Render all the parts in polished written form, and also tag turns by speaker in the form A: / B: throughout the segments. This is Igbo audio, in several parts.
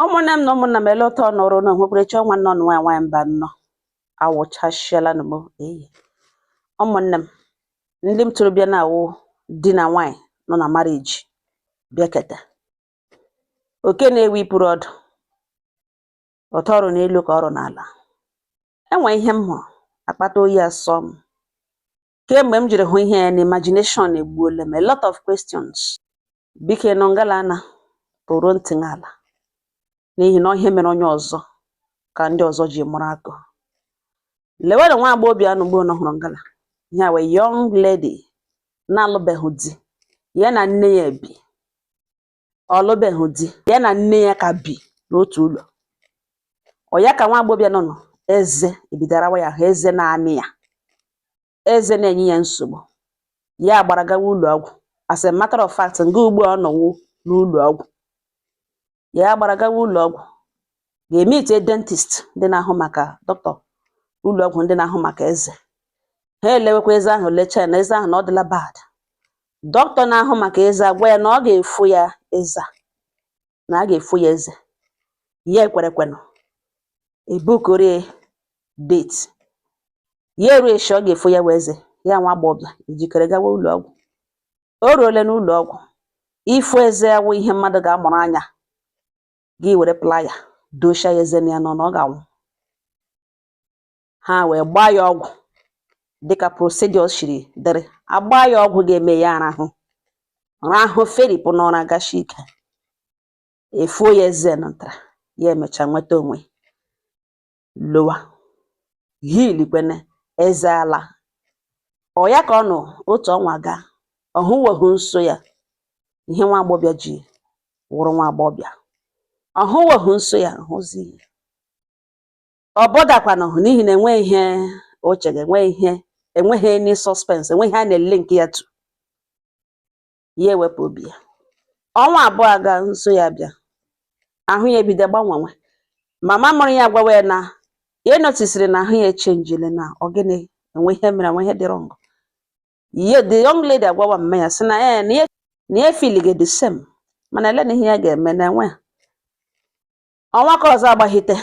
A: Ụmụnne m na ụmụnna m, ele ụtọ nọrọ na onwekwerechi ọnwa nnọọ nwaanyị nwaanyị mba nnọọ awụchasịala m eyi. Ụmụnne m, ndị m tụrụ bịa na-awụ di na nwaanyị nọ na marriage bịakete oke na-ewe ipuru ọdụ ụtọ ọrụ n'elu ka ọrụ n'ala. Enwe ihe m hụrụ akpata oyi asọ m kemgbe m jiri hụ ihe ya na imagination egbuola m a lot of questions. Biko nọ ngala na tụrụ ntị n'ala, n'ihi na ọ ihe mere onye ọzọ ka ndị ọzọ ji mụrụ akọ. Lewenụ nwa agbọghọbịa anụ ugbo nọ hụrụ ngala ihe a wee young lady na-alụbeghị di, ya na nne ya bi. Ọ lụbeghị di, ya na nne ya ka bi n'otu ụlọ. Ọ ya ka nwa agbọghọbịa nọ nọ eze ebidoro ya ahụ, eze na-amị ya, eze na-enye ya nsogbu. Ya gbara gawa ụlọ ọgwụ. As a matter of fact, nga ugbu a ọ nọwụ n'ụlọ ọgwụ. Ya gbara gawa ụlọ ọgwụ ga-emeet dentist ndị na-ahụ maka dọkịta ụlọ ọgwụ ndị na-ahụ maka eze. Ha elewekwa eze ahụ, lechaa ya na eze ahụ na ọ dịla bad. Dọkịta na-ahụ maka eze agwa ya na ọ ga-efo ya eze a, na a ga-efo ya eze. Ya ekwerekwenụ ebukorie date ya eruo echi ọ ga-efo ya wee eze. Ya nwa agbọghọbịa ejikere gawa ụlọ ọgwụ. O ruole n'ụlọ ọgwụ, ifo eze awụ ihe mmadụ ga-amụrụ anya. Gị were plier dochia ya eze na ya nọ na ọ ga-anwụ. Ha wee gbaa ya ọgwụ dịka procedure siri dịrị. Agbaa ya ọgwụ ga-eme ya arahụ rahụ feripụ n'ụra gashi ike. Efuo ya eze nụtara ya, emechaa nweta onwe lowa heal kwene eze ala. Ọ ya ka ọ nọ otu ọnwa gaa, ọ hụweghị nso ya. Ihe nwa agbọghọbịa ji wụrụ nwa agbọghọbịa, ọ hụweghị nso ya, hụzi ọ bọdakwanụ, n'ihi na enweghị ihe o chere, enweghị ihe, enweghị any suspense, enweghị ihe a na-ele nke ya tu ya ewepụ obi ya. Ọnwa 2 aga, nso ya bịa, ahụ ya ebido gbanwewe. Mama mụrụ ya gwawa ya na ya notisiri na ahụ ya echenjile, na ọ gịnị, enwe ihe mere, enwe ihe dị wrong. Ye the young lady agwawa mama ya sị na ya na ya feel the same, mana ele na ihe ya ga-eme na enwe. Ọnwa ka ọzọ agbahite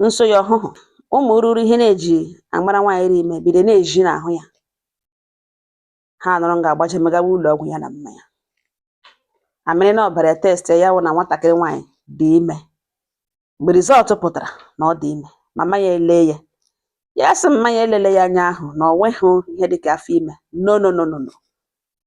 A: nso ya, ọhụhụ ụmụ ruru ihe na-eji agbara nwaanyị ri ime bido na-eji n'ahụ ya. Ha nọrọ nga agbaje megawa ụlọ ọgwụ, ya na mma ya amịrị na ọbara test ya wụ na nwatakịrị nwaanyị dị ime. Mgbe result pụtara na ọ dị ime, mama ya elee ya, ya sị mama ya elele ya anya ahụ na ọ nweghị ihe dịka afọ ime. No, no, no, no, no,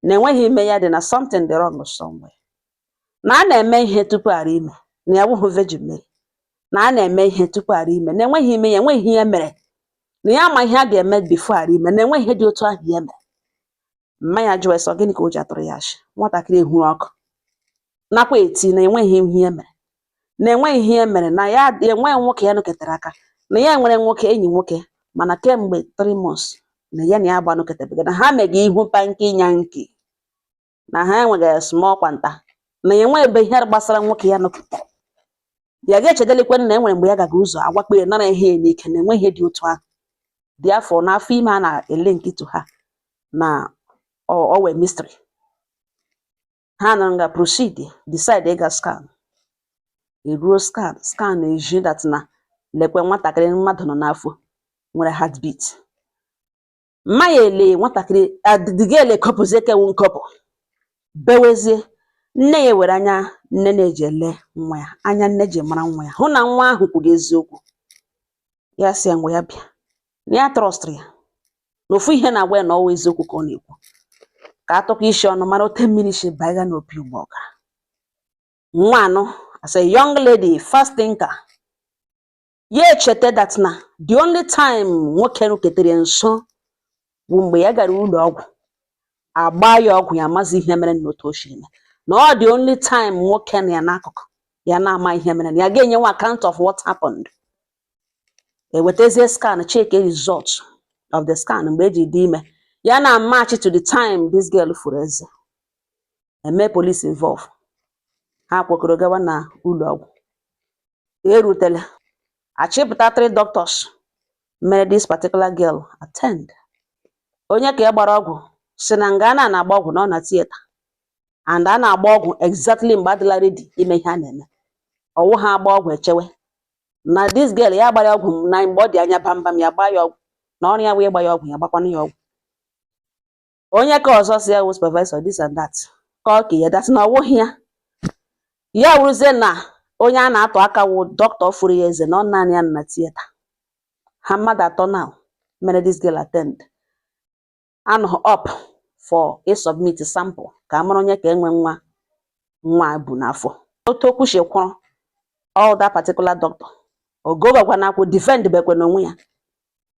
A: na enweghị ime ya dị, na something dị wrong somewhere, na a na-eme ihe tupu ara ime, na ya wụghị Virgin Mary, na a na-eme ihe tupu ara ime, na enweghị ime ya, enweghị ihe ya mere, na ya ama ihe a ga-eme before ara ime, na enweghị ihe dị otu ahụ ya mere. Mma ya jụọ sị ọ gịnị ka o ji atụrụ ya ashị. Nwatakịrị ehuru ọkụ nakwa eti na enweghị ihe ya mere, na enweghị ihe ya mere, na ya enweghị nwoke ya nọketere aka, na ya nwere nwoke enyi nwoke, mana kemgbe 3 months na ya na ya agba nọketebeghị, na ha mega ihu panki nyanki, na ha enweghị small kwanta, na ya enweghị ebe ihe gbasara nwoke ya nọketere. Ya ga-echedelikwe na enwere mgbe ya gaga ụzọ agwakpo ya nara ihe ya n'ike, na enweghị ihe dị otu ahụ dị afọ n'afọ ime a na-ele nkịtụ ha na ọ wee mystery. Ha nọ nga proceed, decide ịga scan. Eruo scan, scan eji that na lekwe nwatakịrị mmadụ nọ n'afọ nwere heartbeat. Mma ya ele nwatakịrị adịgele ekopụzie kewu nkopụ bewezie. Nne ya were anya nne na-eji ele nwa ya anya, nne ji mara nwa ya, hụ na nwa ahụ kwuru eziokwu. Ya sị ya ngwa, ya bịa, na ya trustụrụ ya, na ofu ihe na-agwa ya na ọwa eziokwu ka ọ na-ekwu, ka atụkọ isi ọnụ mara ote mmiri si baiga n'opi ụgbọgara. Nwa anọ as a young lady, fast thinker, ya echeta that na the only time nwoke ruketere nso bụ mgbe ya gara ụlọ ọgwụ agba ya ọgwụ, ya amazi ihe mere na otu o siri mee, na ọ the only time nwoke na ya n'akụkụ ya na-ama ihe mere, na ya ga-enyenwe account of what happened. Ewetazie scan, check result of the scan mgbe eji dị ime ya na match to the time this girl furu eze. Eme police involve, ha kwekọrọ gawa na ụlọ ọgwụ. Erutela achịpụta three doctors mere this particular girl attend. Onye ka ya gbara ọgwụ si na nga a na-agba ọgwụ na ọ na theatre, and a na-agba ọgwụ exactly mgbe adịla ready ime ihe a na-eme. Ọwụ ha agba ọgwụ echewe na this girl ya gbara ya ọgwụ na mgbe ọ dị anya bambam ya gbaa ya ọgwụ na ọrụ ya wee gba ya ọgwụ, ya gbakwanụ ya ọgwụ. Onye ka ọzọ si ya wụ supervisor, this and that, ka ọ ka ya that na ọwụghị ya. Ya wụrụzie na onye a na-atụ aka wụ dọkịta furu ya eze na ọ naanị ya nọ na theatre. Ha mmadụ atọ now mere this girl attend anọ up for ị submit sample ka a mara onye ka enwe nwa nwa bu n'afọ. Otu okwu si kwụrụ, all that particular doctor ogogakwa na akwụ defend bekwe n'onwe ya,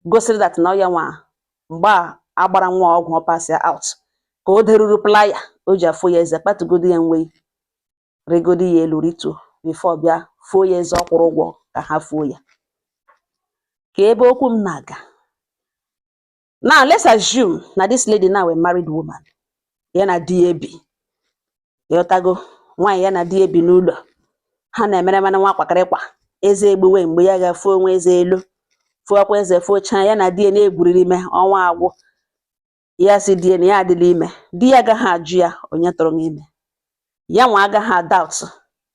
A: gosiri that na ọ ya nwa mgbe a agbara nwa ọgwụ, ọ pass ya out ka o deruru plier o ji afụ ya eze, kpatụgodo ya nwe rigodi ya elu rituo before bịa fuo ya eze. Ọ kwụrụ ụgwọ ka ha fuo ya. Ka ebe okwu m na-aga now, let's assume na this lady now a married woman, ya na di ya ebi, ịghọtago? Nwaanyị ya na di ya ebi n'ụlọ, ha na-emere mana nwa kwakịrịkwa eze egbuwe mgbe ya ga-fuo onwe eze elu, fuokwa eze, fuochaa ya na di ya na-egwuriri ime. Ọnwa agwụ, ya si di ya na ya adịla ime. Di ya agaghị ajụ ya onye tụrụ ya ime. Ya nwa agaghị doubt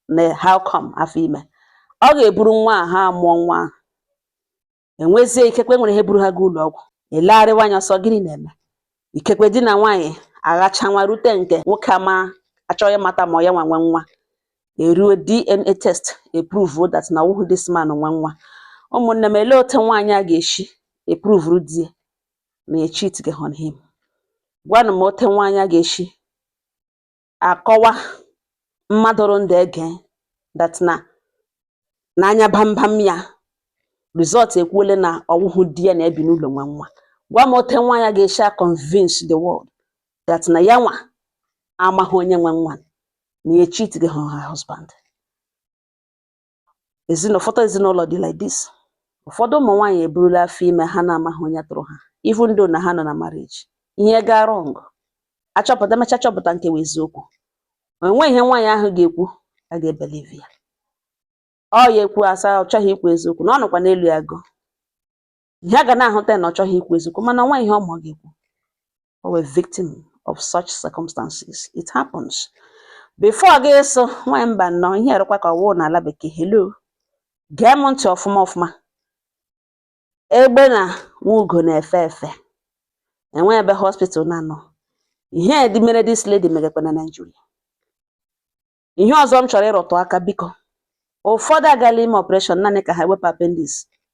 A: na how come afọ ime ọ ga-eburu nwa a. Ha mụọ nwa ahụ, enwezie ikekwe nwere ihe buru ha gaa ụlọ ọgwụ, elegharịwa anya ọsọ, gịnị na-eme? Ikekwe di na nwaanyị aghacha nwa rute nke nwoke ama achọghị ịmata ma ọ ya nwa nwe nwa. Eruo DNA test, eprove that na ọwụhụ this man nwe nwa. Ụmụnne m, elee otu nwaanyị a ga-esi eprove di ya na ya cheat on him? Gwanụ m otu nwaanyị a ga-esi akọwa mmadụ rụ ndụ ege that na n'anya bambam ya result ekwuole na ọwụhụ di ya na-ebi n'ụlọ nwe nwa. Gwa m otu nwaanyị a ga-esi convince the world that na ya nwa amaghị onye nwe nwa, na ya cheat on her husband. Ụfọdụ ezinụlọ dị like this. Ụfọdụ ụmụ nwaanyị eburula afọ ime ha na-amaghị onye tụrụ ha, even though na ha nọ na marriage. Ihe gaa wrong, achọpụta, emecha chọpụta nke wụ eziokwu, onwe ihe nwaanyị ahụ ga-ekwu a ga-ebelieve ya. Ọ ya ekwu asa ọ chọghị ikwu eziokwu na ọ nọkwa n'elu ya go ihe a ga na-ahụta ya na ọ chọghị ikwu eziokwu, mana nwa ihe ọma ọ ga-ekwu, ọ were victim of such circumstances. It happens. Before gị ịsụ nwaanyị mba nnọọ ihe erukwa ka ọwụ n'ala bekee. Hello, gee m ntị ọfụma ọfụma. Egbe na nwa ugo na-efe efe, enwe ebe hospital na-anọ. Ihe dị mere this lady megakwa na Nigeria. Ihe ọzọ m chọrọ ịrụtụ aka, biko, ụfọdụ agala ime operation naanị ka ha wepụ appendix,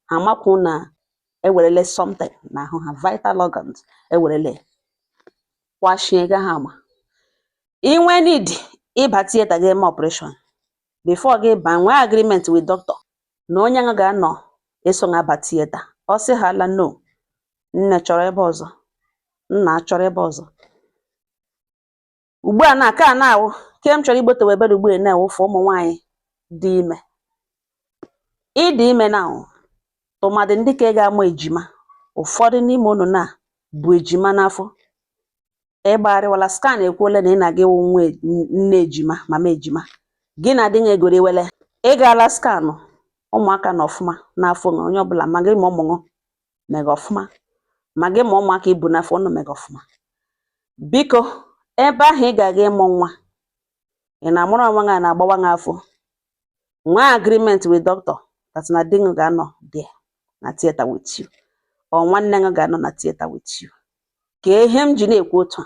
A: ha makwu na ewerele something n'ahụ ha, vital organs ewerele kwashie ga ha ama. Inwe need ịba theatre ga-eme operation, before gị ba, nwee agreement with doctor na onye ahụ ga-anọ eso nga aba theatre. Ọ sị ha la no, nne chọrọ ebe ọzọ, nna chọrọ ebe ọzọ. Ugbu a na ka a na-awụ ke m chọrọ igbotewe ebere ugbu a na-ewụfụ ụmụ nwaanyị dị ime. Ịdị ime na tụmadị ndị ka ị ga-amụ ejima, ụfọdụ n'ime unu na bụ ejima n'afọ, ịgbagharịwala scan ekwuola na ị na-aga ịwụ nwa nne ejima, mama ejima. Gị na di ya egoriwele, ị gaala scan, ụmụaka nọ ọfụma n'afọ ṅụ, onye ọbụla, ma gị ma ụmụ ṅụ mega ọfụma, ma gị ma ụmụaka ibu n'afọ unu mega ọfụma. Biko, ebe ahụ ị ga-aga ịmụ nwa, ị na-amụrụ onwe gị, a na-agbawa gị afọ, nwee agreement with doctor that na di gị ga-anọ there na theatre with you or nwanne gị ga-anọ na theatre with you. Ka ihe m ji na-ekwu otu a,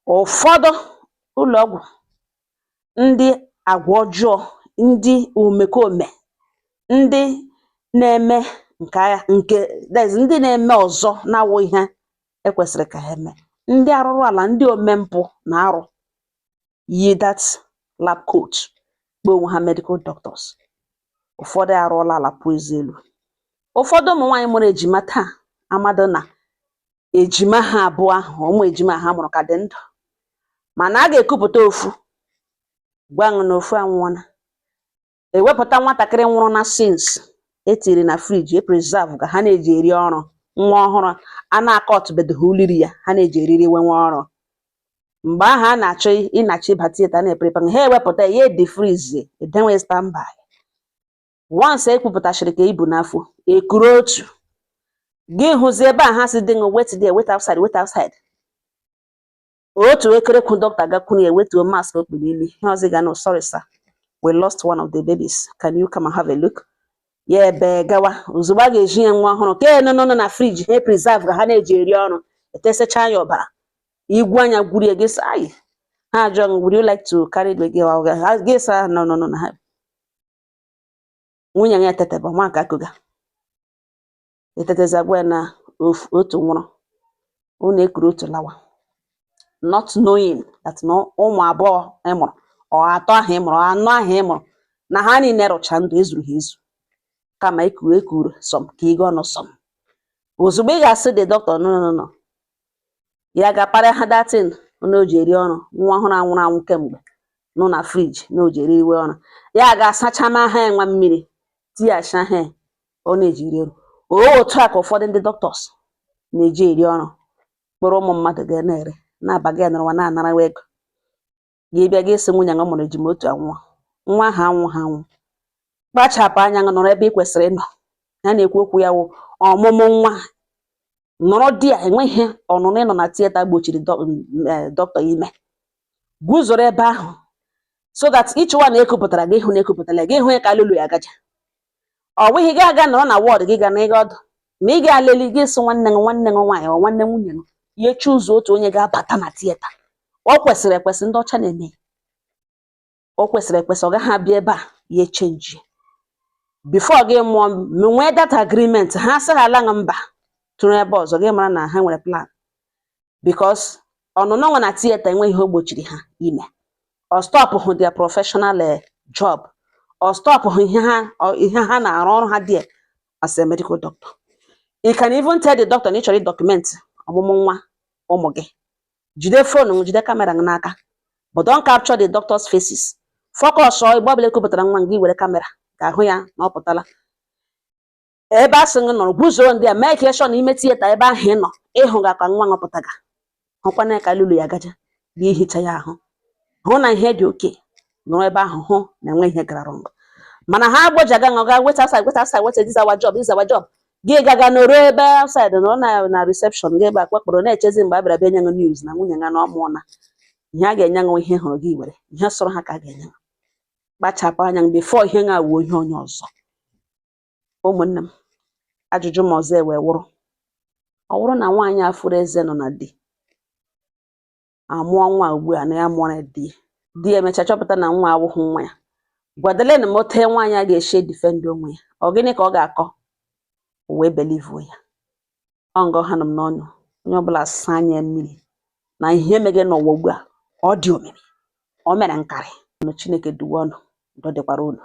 A: ụfọdụ ụlọ ọgwụ, ndị agwa ọjọọ, ndị omekome, ndị na-eme nke agha nke that is ndị na-eme ọzọ na-awụ ihe ekwesịrị ka ha mee, ndị arụrụ ala, ndị omempụ na arụ yi that lab coat kpọọ onwe ha medical doctors. Ụfọdụ arụọla ala pụọ ezi elu. Ụfọdụ ụmụ nwaanyị mụrụ ejima taa amadụ na ejima ha abụọ ahụ, ụmụ ejima ha mụrụ ka dị ndụ, mana a ga-ekupụta ofu, gwa ṅụ na ofu anwụọla, ewepụta nwatakịrị nwụrụ na since etiri na fridge e preserve ka ha na-eji eri ọrụ, nwa ọhụrụ a na-akọtụbedoghị uliri ya, ha na-eji eriri nwe nwa ọrụ. Mgbe ahụ a na-achọ ịnachi ịba theatre na-eprepare, ha ewepụta ya e defreeze, edenwe standby. Once ekwupụtachiri ka ibu n'afọ, ekuru otu gị hụzi ebe a ha si dị ṅụ, wait there, wait outside, wait outside. Otu ekerekwu dọkịta gakwuru ya, ewetuo mask o kpu n'imi, ihe ọzọ ị ga nụ, "Sorry sir, We lost one of the babies, can you come and have a look? Ya ebe gawa ozugbo a ga-eji ya nwa ọhụrụ ka nọ nọ na fridge ha preserve ka ha na-eji eri ọrụ, etesacha ya ọbara igwu anya gwurie gị sị ayi ha ajụọ gị, "Would you like to carry the girl?" Gị sị, "No, no, no." Na ha nwunye ya etetebe nwa ka akụga etetezi agwa ya na otu nwụrụ unu ekuru otu lawa, not knowing that na ụmụ abụọ ị mụrụ, ọ atọ ahụ ị mụrụ, ọ anọ ahụ ị mụrụ, na ha niile rụcha ndụ ezuru ha ezu, kama ekuru ekuru some ka ịga ọnụ some. Ozugbo ị ga-asị the doctor, "No, no, no," ya ga-apara ha datin na o ji eri ọrụ nwa ọhụrụ anwụrụ anwụ kemgbe nọ na fridge na o ji eri iwe ọrụ, ya ga-asacha ma ha nwa mmiri tighachi ha ọ na-eji eri ọrụ. O otu a ka ụfọdụ ndị doctors na-eji eri ọrụ kpọrọ ụmụ mmadụ ga na-ere na-abaga ya n'ụwa na-anarawa ego. Gị bịa gị sị nwunye gị mụrụ ejima otu anwụọ, nwa ahụ anwụ ha anwụ. Kpachapụ anya gị, nọrọ ebe ị kwesịrị ịnọ. Ha na-ekwu okwu ya wụ ọmụmụ nwa nọrọ di ya enweghị ọnụnọ ịnọ na theatre gbochiri dọkịta ime guzoro ebe ahụ so that ịchụwa na ekupụtara gị, ịhụ na ekupụtara gị, ịhụ ya ka alụlụ ya gaja. Ọ bụghị gị aga nọrọ na ward gị ga na ịga ọdụ ma ị ga-aleli gị sị nwanne gị, nwanne gị nwaanyị ọ nwanne nwunye gị ya echuzu otu onye ga-abata na theatre. Ọ kwesịrị ekwesị, ndị ọcha na-eme ya. O kwesịrị ekwesị, ọ gaghị abịa ebe a ya echange before gị mụọ nwee that agreement. Ha sị ha ala ṅụ mba tụrụ ebe ọzọ, gị mara na ha nwere plan, because ọnụnọ nwa na theatre enweghị ihe o gbochiri ha ime. Ọ stop hụ their professional job, ọ stop hụ ihe ha ihe ha na-arụ, ọrụ ha there as a medical doctor. You can even tell the doctor na ị chọrọ document ọmụmụ nwa ụmụ gị. Jide phone, jide camera gị n'aka, but don't capture the doctor's faces. Focus ọ igbe ọbụla ekupụtara nwa gị, were camera ka ahụ ya na ọ pụtala ebe a sị gị nọrọ guzoro ndị a mee ka ịchọ na ime theatre ebe ahụ ị nọ ịhụ ga ka nwa ṅụpụtaga, hụkwana ka lulu ya gaja gị ihicha ya ahụ, hụ na ihe dị oke nọrọ ebe ahụ, hụ na enwe ihe gara wrong. Mana ha gbojaga ṅụ ga wait outside, wait outside, wait, this is our job, this is our job. Gị gaga nọrọ ebe outside, nọrọ na reception gị ebe akpakpọrọ na-echezi mgbe a bịara bịa nye ṅụ news na nwunye ya na ọ mụọna. Ihe a ga-enye ṅụ, ihe hụrụ gị were ihe sọrọ ha ka a ga-enye ṅụ. Kpachapụ anya before ihe ṅa wuo ihe onye ọzọ. Ụmụnne m, ajụjụ m ọzọ ewe wụrụ, ọ wụrụ na nwaanyị a furu eze nọ na di amụọ nwa ugbu a na ya mụọrọ di di ya emechaa chọpụta na nwa awụghị nwa ya, gwadelenu m ote nwaanyị a ga-esi defend onwe ya. Ọ gịnị ka ọ ga-akọ o wee believe ya? Ọ ngọ ha nọ m n'ọnụ. Onye ọbụla saa anya mmiri na ihe mege n'ụwa ugbu a, ọ dị omimi, o mere nkarị. Chineke duwe ọnụ, udo dịkwara unu.